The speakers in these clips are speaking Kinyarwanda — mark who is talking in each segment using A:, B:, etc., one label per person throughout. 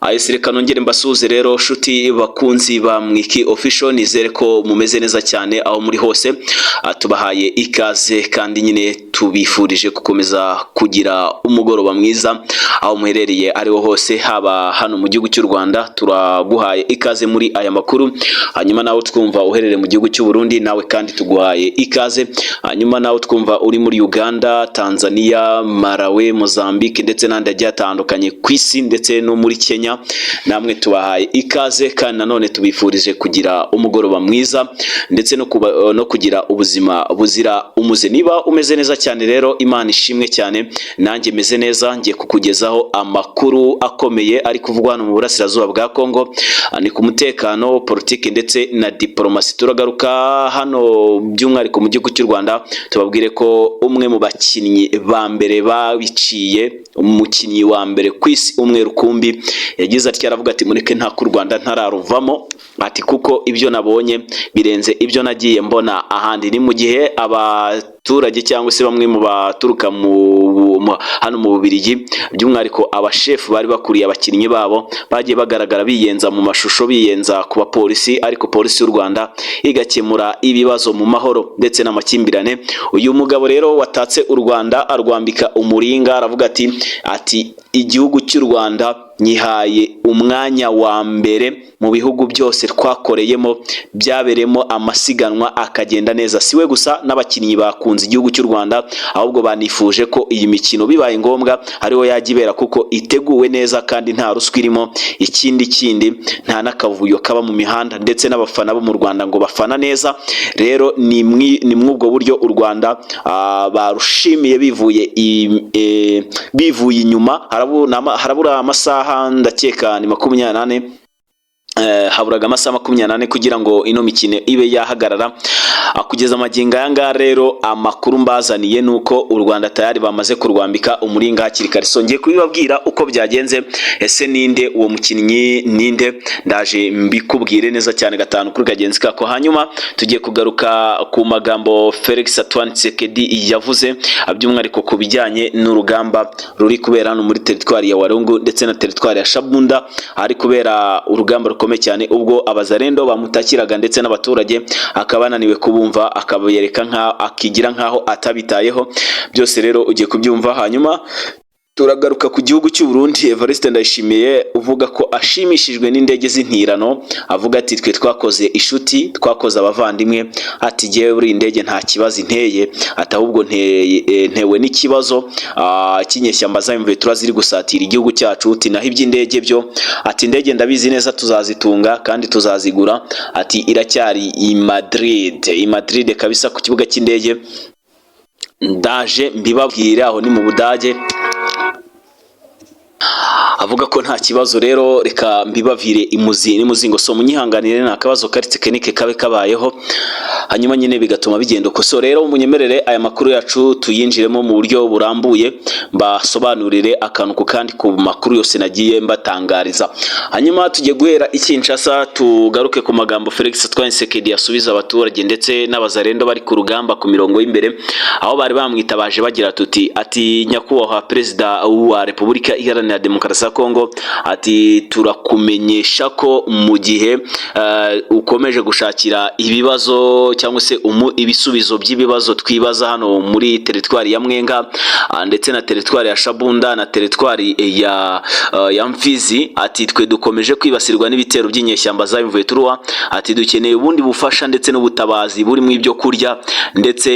A: Ayesi, reka nongere mbasuhuze rero, shuti bakunzi ba Mwiki Official. Nizere ko mumeze neza cyane aho muri hose. Tubahaye ikaze kandi nyine tubifurije gukomeza kugira umugoroba mwiza aho muherereye ariho hose, haba hano mu gihugu cy'u Rwanda, turaguhaye ikaze muri aya makuru. Hanyuma nawe twumva uherereye mu gihugu cy'u Burundi, nawe kandi tuguhaye ikaze. Hanyuma nawe twumva uri muri Uganda, Tanzania, Malawi, Mozambique ndetse n'ahandi hagiye hatandukanye ku isi, ndetse no muri Kenya, namwe tubahaye ikaze kandi nanone tubifurije kugira umugoroba mwiza ndetse no kugira ubuzima buzira umuze. Niba umeze neza cyane rero, Imana ishimwe cyane. Nanjye meze neza, ngiye kukugezaho amakuru akomeye ari kuvugwa hano mu burasirazuba bwa Kongo. Ni ku mutekano, politiki ndetse na diplomasi. Turagaruka hano by'umwihariko mu gihugu cy'u Rwanda, tubabwire ko umwe mu bakinnyi ba mbere babiciye, umukinnyi wa mbere ku isi umwe rukumbi, yagize atya aravuga ati: "Mureke nta ku Rwanda ntararuvamo," ati "kuko ibyo nabonye birenze ibyo nagiye mbona ahandi." Ni mu gihe abaturage cyangwa se bamwe mu baturuka hano mu Bubiligi, by'umwihariko abashefu bari bakuriye abakinnyi babo, bagiye bagaragara biyenza mu mashusho, biyenza ku bapolisi, ariko polisi y'u Rwanda igakemura ibibazo mu mahoro ndetse n'amakimbirane. Uyu mugabo rero watatse u Rwanda arwambika umuringa, aravuga ati: "Igihugu cy'u Rwanda nyihaye umwanya wa mbere mu bihugu byose twakoreyemo, byabereyemo amasiganwa akagenda neza." Si we gusa n'abakinnyi bakunze igihugu cy'u Rwanda, ahubwo banifuje ko iyi mikino bibaye ngombwa ariho yajya ibera, kuko iteguwe neza kandi nta ruswa irimo. Ikindi kindi, nta n'akavuyo kaba mu mihanda, ndetse n'abafana bo mu Rwanda ngo bafana neza. Rero ni mw'ubwo buryo u Rwanda barushimiye bivuye inyuma. Harabura amasaha, ndakeka ni 24, haburaga amasaha 24 kugira ngo ino mikino ibe yahagarara. Kugeza amagingo aya ngaya rero, amakuru mbazaniye ni uko u Rwanda tayari bamaze kurwambika umuringa hakiri kare. So ngiye kubibabwira uko byagenze. Ese ninde uwo mukinnyi? Ninde? Ndaje mbikubwire neza cyane gatanu kuri kagenzi kako. Hanyuma tugiye kugaruka ku magambo Felix Antoine Tshisekedi yavuze, by'umwihariko ku bijyanye n'urugamba ruri kubera hano muri teritwari ya Walungu ndetse na teritwari ya Shabunda, hari kubera urugamba rukomeye cyane, ubwo abazarendo bamutakiraga ndetse n'abaturage, akaba ananiwe kubumva, akabereka nka akigira nkaho atabitayeho. Byose rero ugiye kubyumva. Hanyuma turagaruka ku gihugu cy'u Burundi, Evariste Ndayishimiye uvuga ko ashimishijwe n'indege z'intirano, avuga ati: "Twe twakoze ishuti, twakoze abavandimwe." Ati: "Jyewe buri indege nta kibazo inteye," ati "ahubwo ntewe n'ikibazo cy'inyeshyamba za M23 ziri gusatira igihugu cyacu." Ati: "Naho iby'indege byo," ati "indege ndabizi neza tuzazitunga kandi tuzazigura." Ati: "Iracyari i Madrid, i Madrid kabisa, ku kibuga cy'indege." Ndaje mbibabwire, aho ni mu Budage. Avuga ko nta kibazo. Rero reka mbibavire imuzi n'imuzingo. So munyihanganire, ni akabazo kari technique kabe kabayeho, hanyuma nyine bigatuma bigenda uko. So rero munyemerere aya makuru yacu tuyinjiremo mu buryo burambuye, mbasobanurire akantu ku kandi ku makuru yose nagiye mbatangariza. Hanyuma tugiye guhera i Kinshasa, tugaruke ku magambo Felix Antoine Tshisekedi yasubiza abaturage ndetse n'abazarendo bari ku rugamba ku mirongo y'imbere, aho bari bamwitabaje bagira tuti, ati: "Nyakubahwa Perezida wa Repubulika Iharanira Demokarasi ya Kongo," ati "turakumenyesha ko mu gihe ukomeje gushakira ibibazo cyangwa se ibisubizo by'ibibazo twibaza hano muri teritwari ya Mwenga ndetse na teritwari ya Shabunda na teritwari ya Mfizi," ati "twe dukomeje kwibasirwa n'ibitero by'inyeshyamba za M23," ati "dukeneye ubundi bufasha ndetse n'ubutabazi burimo ibyo kurya, ndetse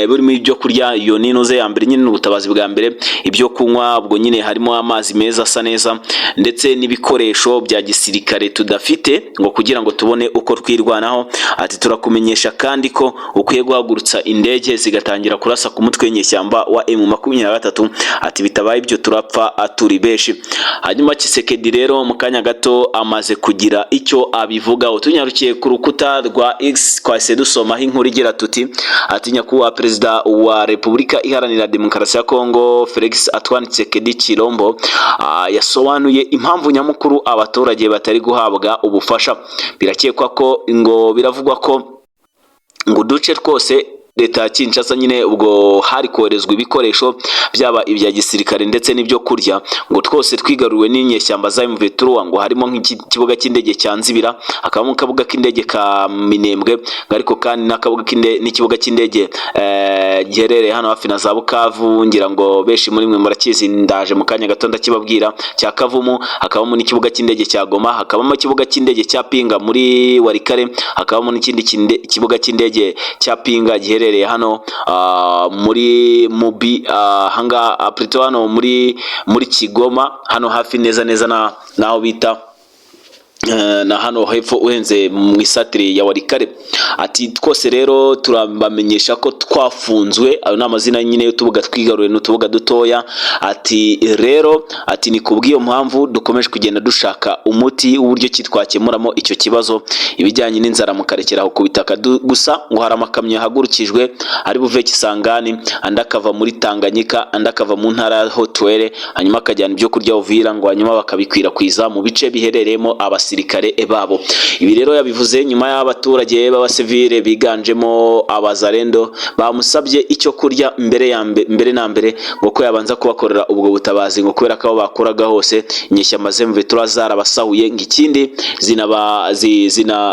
A: burimo ibyo kurya." Iyo ni inoze ya mbere nyine, ni ubutabazi bwa mbere. Ibyo kunywa, ubwo nyine harimo amazi meza asa neza, ndetse n'ibikoresho bya gisirikare tudafite ngo kugira ngo tubone uko twirwanaho. Ati: "Turakumenyesha kandi ko ukwiye guhagurutsa indege zigatangira kurasa ku mutwe w'inyeshyamba wa M23," ati "bitabaye ibyo turapfa turi benshi." Hanyuma Tshisekedi rero mu kanya gato amaze kugira icyo abivugaho. Tunyarukiye ku rukuta rwa X, twahise dusomaho inkuru igira tuti, ati: "Nyakubahwa Perezida wa Repubulika Iharanira Demokarasi ya Kongo Felix Antoine Tshisekedi Tshilombo yasobanuye impamvu nyamukuru abaturage batari guhabwa ubufasha. Birakekwa ko ngo, biravugwa ko ngo uduce twose Leta ya Kinshasa nyine ubwo hari koherezwa ibikoresho, byaba ibya gisirikare ndetse n'ibyo kurya, ngo twose twigaruriwe n'inyeshyamba za M23. Ngo harimo nk'ikibuga cy'indege cya Nzibira, hakabamo akabuga k'indege ka Minembwe, ariko kandi n'akabuga n'ikibuga cy'indege giherereye hano hafi na za Bukavu, ngira ngo benshi muri mwe murakizi, ndaje mu kanya gato ndakibabwira, cya Kavumu. Hakabamo n'ikibuga cy'indege cya Goma, hakabamo ikibuga cy'indege cya Pinga muri Walikale, hakabamo n'ikindi kibuga cy'indege cya Pinga giherereye hano muri Mubi, ahangaha plutôt hano muri Kigoma, hano hafi neza neza na naho bita na hano hepfo urenze mu isatire ya Walikale. Ati twose rero turabamenyesha ko twafunzwe. Ayo ni amazina nyine y'utubuga twigaruye, n'utubuga dutoya. Ati rero, ati ni kubw'iyo mpamvu dukomeje kugenda dushaka umuti w'uburyo ki twakemuramo icyo kibazo. Ibijyanye n'inzara mukarekera aho ku bitaka. Gusa ngo hari amakamyo yahagurukijwe ari buve Kisangani, andi akava muri Tanganyika, andi akava mu ntara ya Haut-Uele, hanyuma akajyana ibyo kurya Uvira, ngo hanyuma bakabikwirakwiza mu bice biherereyemo abasirikare babo. Ibi rero yabivuze nyuma y'abaturage b'abasivile biganjemo Abazarendo bamusabye icyo kurya mbere na mbere, ngo ko yabanza kubakorera ubwo butabazi, ngo kubera ko aho bakoraga hose inyeshyamba za M23 zarabasahuye, ngo ikindi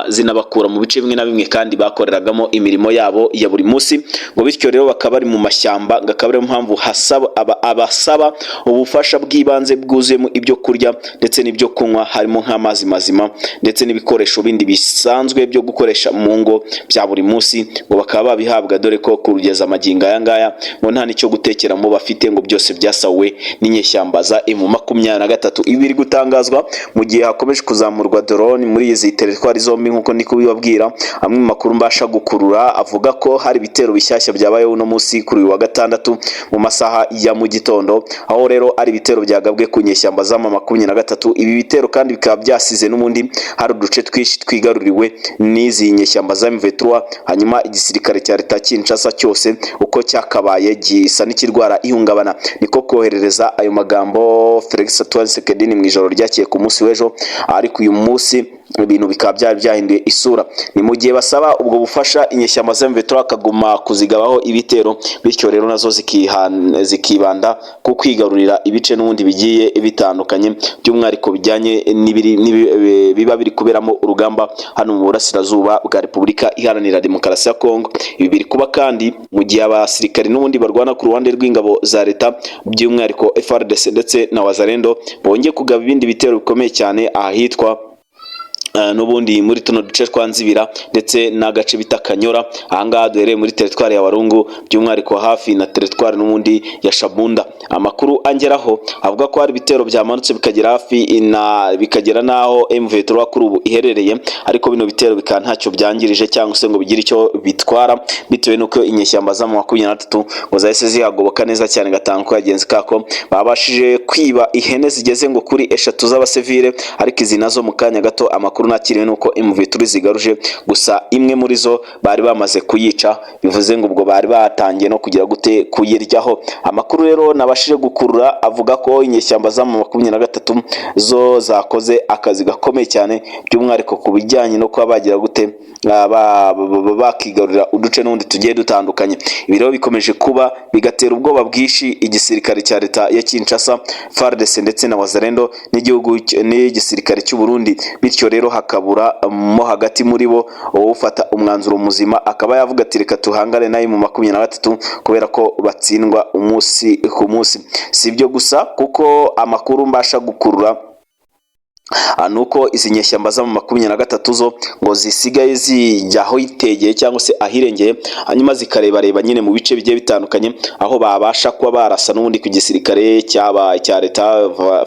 A: zinabakura mu bice bimwe na bimwe kandi bakoreragamo imirimo yabo ya buri munsi, ngo bityo rero bakaba bari mu mashyamba, ngo akaba ariyo mpamvu hasaba abasaba ubufasha bw'ibanze bwuzuyemo ibyo kurya ndetse n'ibyo kunywa, harimo nk'amazi mazima ndetse n'ibikoresho bindi bisanzwe byo gukoresha mu ngo bya buri munsi, ngo bakaba babihabwa, dore ko kugeza amagingo aya ngaya ngo nta n'icyo gutekeramo bafite, ngo byose byasahuwe n'inyeshyamba za M23. Ibi biri gutangazwa mu gihe hakomeje kuzamurwa drone muri izi teritwari zombi, nk'uko ndi kubibabwira. Amwe mu makuru mbasha gukurura avuga ko hari ibitero bishyashya byabayeho uno munsi kuri uyu wa gatandatu mu masaha ya mu gitondo, aho rero ari ibitero byagabwe ku nyeshyamba za M23. Ibi bitero kandi bikaba byasize n'ubundi hari uduce twinshi twigaruriwe n'izi nyeshyamba za M23, hanyuma igisirikare cya leta Kinshasa cyose uko cyakabaye gisa n'ikirwara ihungabana. Niko koherereza ayo magambo Felix Antoine Tshisekedi mu ijoro ryakeye ku munsi w'ejo, ariko uyu munsi ibintu bikaba byari byahinduye isura. Ni mu gihe basaba ubwo bufasha, inyeshyamba za M23 akaguma kuzigabaho ibitero, bityo rero nazo zikibanda ku kwigarurira ibice n'ubundi bigiye bitandukanye, by'umwihariko bijyanye biba biri kuberamo urugamba hano mu burasirazuba bwa Repubulika Iharanira Demokarasi ya Kongo. Ibi biri kuba kandi mu gihe abasirikari n'ubundi barwana ku ruhande rw'ingabo za leta, by'umwihariko FARDC ndetse na Wazalendo, bongeye kugaba ibindi bitero bikomeye cyane ahitwa n'ubundi muri tuno duce twa Nzibira ndetse n'agace bita Kanyora, ahangaha duhereye muri teritwari ya Walungu, by'umwihariko hafi na teritwari n'ubundi ya Shabunda. Amakuru angeraho avuga ko hari ibitero byamanutse bikagera hafi na bikagera n'aho M23 kuri ubu iherereye, ariko bino bitero bikaba ntacyo byangirije cyangwa se ngo bigire icyo bitwara, bitewe n'uko inyeshyamba za 23 ngo zahise zihagoboka neza cyane gatanu ko kagenzi kako. Babashije kwiba ihene zigeze ngo kuri eshatu z'abasivile, ariko izi nazo mu kanya gato amakuru nakiriwe nuko M23 zigaruje, gusa imwe muri zo bari bamaze kuyica, bivuze ngo ubwo bari batangiye no kugira gute, kuyiryaho. Amakuru rero nabashije gukurura avuga ko inyeshyamba za 23 zo zakoze akazi gakomeye cyane, by'umwihariko ku bijyanye no kuba bagira gute, bakigarurira uduce n'ubundi tugiye dutandukanye. Ibi rero bikomeje kuba bigatera ubwoba bwinshi igisirikare cya leta ya Kinshasa, FARDC ndetse na Wazalendo, n'igihugu n'igisirikare cy'u Burundi, bityo rero hakabura mo hagati muri bo ufata umwanzuro muzima, akaba yavuga ati reka tuhangane nayo M23, kubera ko batsindwa umunsi ku munsi. Si ibyo gusa, kuko amakuru mbasha gukurura nuko izi nyeshyamba za 23 zo ngo zisigaye zijya aho yitegeye cyangwa se ahirengeye, hanyuma zikarebareba nyine mu bice bigiye bitandukanye aho babasha kuba barasa n'ubundi ku gisirikare cyaba icya leta,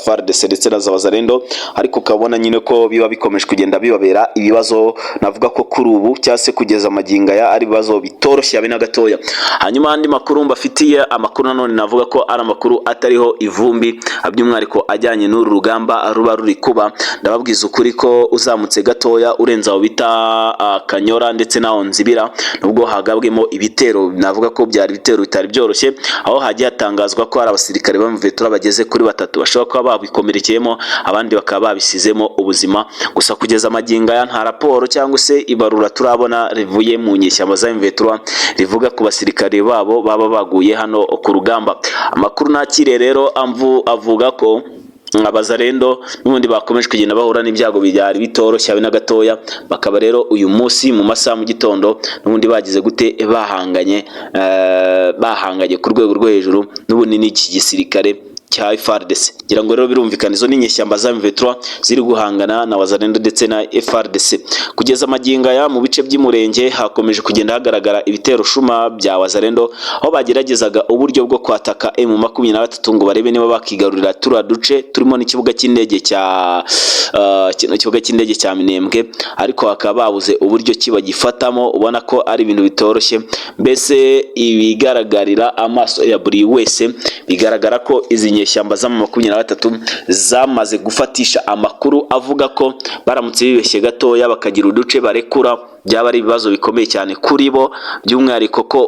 A: FARDC ndetse na za Wazalendo, ariko ukabona nyine ko biba bikomeje kugenda bibabera ibibazo. Navuga ko kuri ubu cyangwa se kugeza amagingo aya ari ibibazo bitoroshye habe na gatoya. Hanyuma andi makuru mbafitiye, amakuru nanone navuga ko ari amakuru atariho ivumbi, by'umwihariko ajyanye n'uru rugamba ruba ruri kuba, Ndababwiza ukuri ko uzamutse gatoya urenze aho bita Kanyora ndetse n'aho Nzibira, nubwo hagabwemo ibitero, navuga ko byari ibitero bitari byoroshye, aho hagiye hatangazwa ko hari abasirikare ba M23 bageze kuri batatu bashobora kuba babikomerekeyemo, abandi bakaba babisizemo ubuzima. Gusa kugeza amagingo aya nta raporo cyangwa se ibarura turabona rivuye mu nyeshyamba za M23 rivuga ku basirikare babo baba baguye hano ku rugamba. Amakuru nakiriye rero avuga ko Abazarendo n'ubundi bakomeje kugenda bahura n'ibyago byari bitoroshye habe na gatoya. Bakaba rero uyu munsi mu masaha mu gitondo n'ubundi bagize gute? Bahanganye ku rwego rwo hejuru n'ubundi n'iki gisirikare cya FARDC. Ngira ngo rero birumvikana, izo ni inyeshyamba za M23 ziri guhangana na Wazalendo ndetse na FARDC. Kugeza amagingo aya, mu bice by'Umurenge hakomeje kugenda hagaragara ibitero shuma bya Wazalendo, aho bageragezaga uburyo bwo kwataka M23 ngo barebe niba bakigarurira turiya duce turimo n'ikibuga cy'indege cya kino kibuga cy'indege cya Minembwe, ariko bakaba babuze uburyo ki bagifatamo. Ubona ko ari ibintu bitoroshye. Mbese ibigaragarira amaso ya buri wese, bigaragara ko izi nyeshyamba za 23 zamaze gufatisha amakuru avuga ko baramutse bibeshye gatoya bakagira uduce barekura, byaba ari ibibazo bikomeye cyane kuri bo, by'umwihariko ko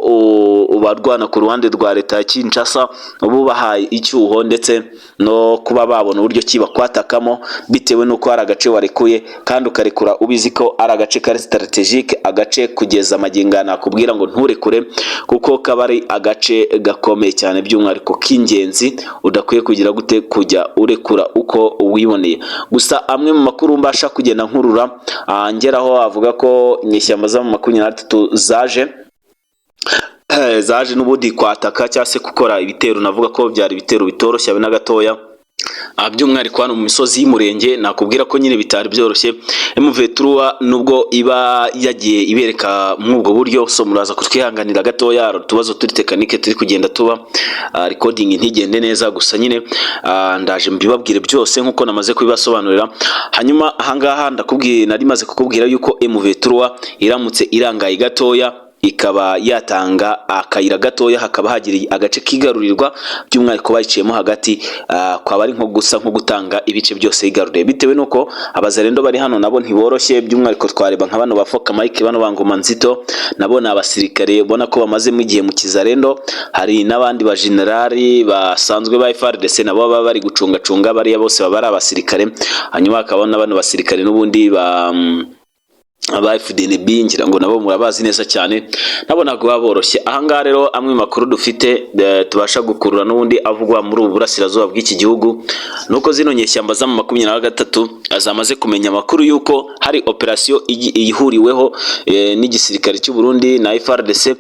A: barwana ku ruhande rwa leta ya Kinshasa ubu bahaye icyuho, ndetse no kuba babona uburyo ki bakwatakamo, bitewe n'uko hari agace warekuye kandi ukarekura ubizi ko ari agace kari stratégique, agace kugeza amagingo aya nakubwira ngo nturekure, kuko kaba ari agace gakomeye cyane, by'umwihariko k'ingenzi, udakwiye kugira gute? Kujya urekura uko wiboneye. Gusa amwe mu makuru mbasha kugenda nkurura ngeraho avuga ko inyeshyamba za 23 zaje n'ubundi kwataka cyangwa se gukora ibitero, navuga ko byari ibitero bitoroshye habe na gatoya. By'umwihariko hano mu misozi y'Umurenge, nakubwira ko nyine bitari byoroshye. M23 nubwo iba yagiye ibereka muri ubwo buryo, so muraza kutwihanganira gatoya, hari utubazo turi technique turi kugenda tuba, recording ntigende neza. Gusa nyine ndaje mbibabwire byose nkuko namaze kubibasobanurira. Hanyuma ahangaha ndakubwiye, nari maze kukubwira yuko M23 iramutse irangaye gatoya, ikaba yatanga akayira gatoya, hakaba hagira agace kigarurirwa, by'umwihariko bayiciyemo hagati, kwaba ari nko gusa nko gutanga ibice byose yigaruriye, bitewe n'uko Abazarendo bari hano nabo ntiboroshye. By'umwihariko twareba nka bano ba Foka Mike, bano ba Ngoma Nzito, nabo ni abasirikare ubona ko bamazemo igihe mu kizarendo. Hari n'abandi ba generali basanzwe ba FARDC nabo baba bari gucungacunga bariya, bose baba ari abasirikare. Hanyuma hakaba na bano basirikare n'ubundi ba aba FDNB, ngira ngo nabo murabazi neza cyane, nabo ntabwo baba boroshye. Ahangaha rero amwe mu makuru dufite tubasha gukurura n'ubundi avugwa muri ubu burasirazuba bw'iki gihugu, nuko zino nyeshyamba za 23 zamaze kumenya amakuru y'uko hari operasiyo ihuriweho n'igisirikare cy'u Burundi na FARDC,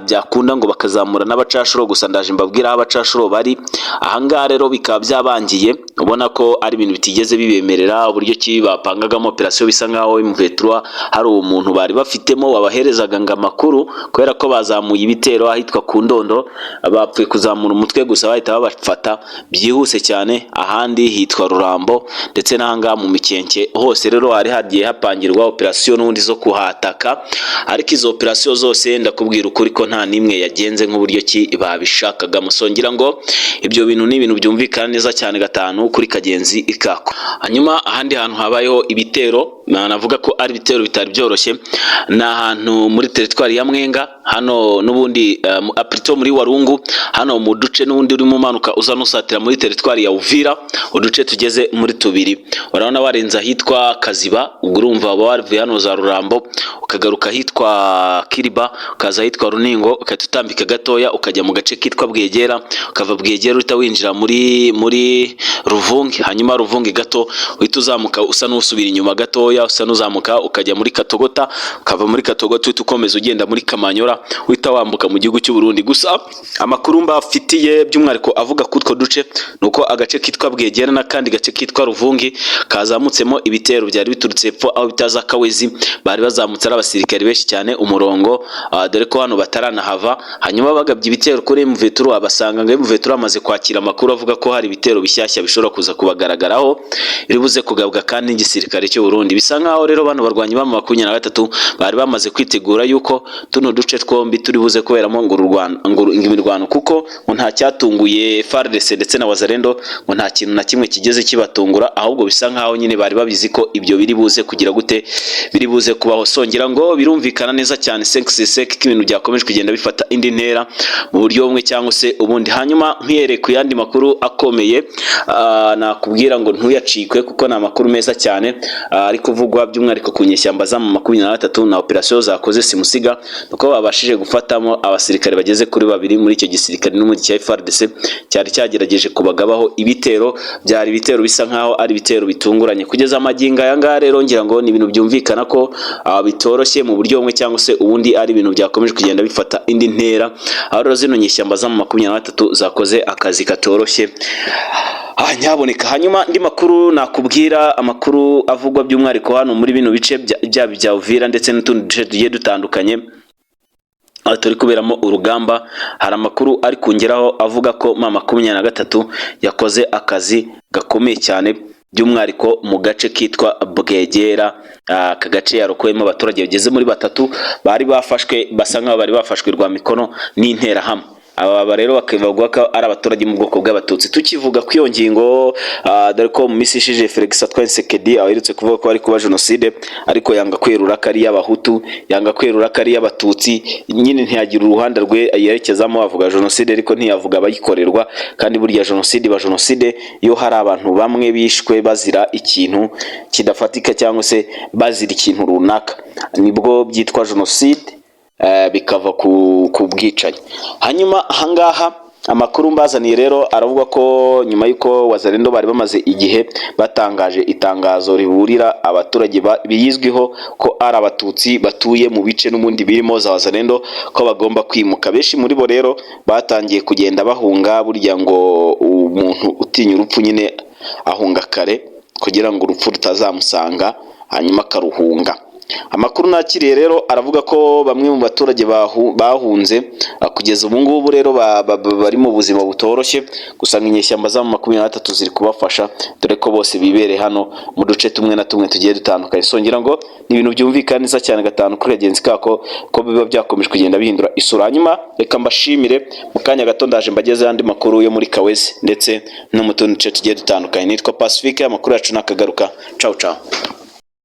A: byakunda ngo bakazamura n'abacashuro. Gusa ndaje mbabwira aho abacashuro bari. Ahangaha rero bikaba byabangiye, ubona ko ari ibintu bitigeze bibemerera uburyo ki bapangagamo operasiyo. Bisa nkaho M23 hari umuntu bari bafitemo wabaherezaga ngo amakuru, kubera ko bazamuye ibitero ahitwa ku Ndondo, bapfuye kuzamura umutwe gusa bahita babafata byihuse cyane. Ahandi hitwa Rurambo ndetse n'ahangaha mu Mikenke hose rero hari hagiye hapangirwa operasiyo n'ubundi zo kuhataka, ariko izo operasiyo zose ndakubwira ukuri ko nta n'imwe yagenze nk'uburyo ki babishakaga. Musongira ngo ibyo bintu ni ibintu byumvikana neza cyane gatanu kuri kagenzi ikako. Hanyuma ahandi hantu habayeho ibitero, navuga ko ari ibitero bitari byoroshye, ni ahantu muri teritwari ya Mwenga hano n'ubundi, plutôt muri Warungu, hano mu duce n'ubundi urimo umanuka uza nusatira muri teritwari ya Uvira, uduce tugeze muri tubiri. Urabona warenze ahitwa Kaziba, ubwo urumva uba wavuye hano za Rurambo, ukagaruka ahitwa Kiriba, ukaza ahitwa Runingo, ugahita utambika gatoya ukajya mu gace kitwa Bwegera, ukava Bwegera uhita winjira muri Ruvungi. Hanyuma Ruvungi gato uhita uzamuka usa n'usubira inyuma gatoya, usa n'uzamuka ukajya muri Katogota, ukava muri Katogota uhita ukomeza ugenda muri Kamanyora, uhita wambuka mu gihugu cy'u Burundi. Gusa amakuru mbafitiye by'umwihariko avuga kuri utwo duce nuko agace kitwa Bwegera n'akandi gace kitwa Ruvungi kazamutsemo ibitero byari biturutse hepfo aho bitaza Kawezi. Bari bazamutse ari abasirikari benshi cyane umurongo, dore ko hano bataranahava. Hanyuma bagabye ibitero kuri M23, basanga ngo M23 amaze kwakira amakuru avuga ko hari ibitero bishyashya bishobora kuza kubagaragaraho, biri buze kugabwa kandi n'igisirikare cy'u Burundi. Bisa nkaho rero bano barwanyi ba 23 bari bamaze kwitegura yuko tuno duce twombi turi buze kuberamo ngo ngo imirwano, kuko ngo nta cyatunguye FARDC ndetse na Wazalendo, ngo nta kintu na kimwe kigeze kibatungura, ahubwo bisa nkaho nyine bari babizi ko ibyo biri buze kugira gute, biri buze kubaho. So ngira ngo birumvikana neza cyane 5 ko ibintu byakomeje kugenda bifata indi ntera mu buryo bumwe cyangwa se ubundi. Hanyuma nkwihereye ku yandi makuru akomeye, nakubwira ngo ntuyacikwe kuko ni amakuru meza cyane ari kuvugwa by'umwihariko ku nyeshyamba za M23 na operasiyo zakoze simusiga, nuko babashije gufatamo abasirikare bageze kuri babiri muri icyo gisirikare n'umujyi cya FARDC cyari cyagerageje kubagabaho ibitero. Byari ibitero bisa nkaho ari ibitero bitunguranye. Kugeza amagingo aya ngaya rero, ngira ngo ni ibintu byumvikana ko bitoroshye mu buryo bumwe cyangwa se ubundi, ari ibintu byakomeje kugenda bifata indi ntera, aho rero zino nyeshyamba za M23 zakoze akazi katoroshye. Nyaboneka. Hanyuma andi makuru nakubwira, amakuru avugwa by'umwihariko hano muri bino bice byaba ibya Uvira ndetse n'utundi duce tugiye dutandukanye aho turi kuberamo urugamba, hari amakuru ari kungeraho avuga ko M23 yakoze akazi gakomeye cyane, by'umwihariko mu gace kitwa Bwegera. Aka gace yarokoyemo abaturage bageze muri batatu bari bafashwe, basa nkaho bari bafashwe rwa mikono n'Interahamwe. Aba rero bakavuga ko ari abaturage mu bwoko bw'Abatutsi. Tukivuga ku iyo ngingo, dore ko mu minsi ishize Felix Antoine Tshisekedi aherutse kuvuga ko ari kuba jenoside, ariko yanga kwerura ko ari iy'Abahutu, yanga kwerura ko ari iy'Abatutsi, nyine ntiyagira uruhande rwe yerekezamo. Avuga jenoside ariko ntiyavuga abayikorerwa, kandi burya jenoside iba jenoside iyo hari abantu bamwe bishwe bazira ikintu kidafatika cyangwa se bazira ikintu runaka, nibwo byitwa jenoside, bikava ku bwicanyi. Hanyuma ahangaha amakuru mbazaniye rero aravuga ko nyuma y'uko Wazalendo bari bamaze igihe batangaje itangazo riburira abaturage bizwiho ko ari Abatutsi batuye mu bice n'ubundi birimo za Wazalendo ko bagomba kwimuka, benshi muri bo rero batangiye kugenda bahunga. Burya ngo umuntu utinya urupfu nyine ahunga kare kugira ngo urupfu rutazamusanga hanyuma akaruhunga. Amakuru nakiriye rero aravuga ko bamwe mu baturage bahunze, kugeza ubu ngubu rero bari mu buzima butoroshye, gusa ngo inyeshyamba za M23 ziri kubafasha, dore ko bose bibereye hano mu duce tumwe na tumwe tugiye dutandukanye. So ngira ngo ni ibintu byumvikana neza cyane gatanu kuri kagenzi kako ko biba byakomeje kugenda bihindura isura. Hanyuma reka mbashimire, mu kanya gato ndaje mbagezeho andi makuru yo muri Kawezi ndetse no mu tundi duce tugiye dutandukanye. Nitwa Pacifique, amakuru yacu nakagaruka. Ciao ciao.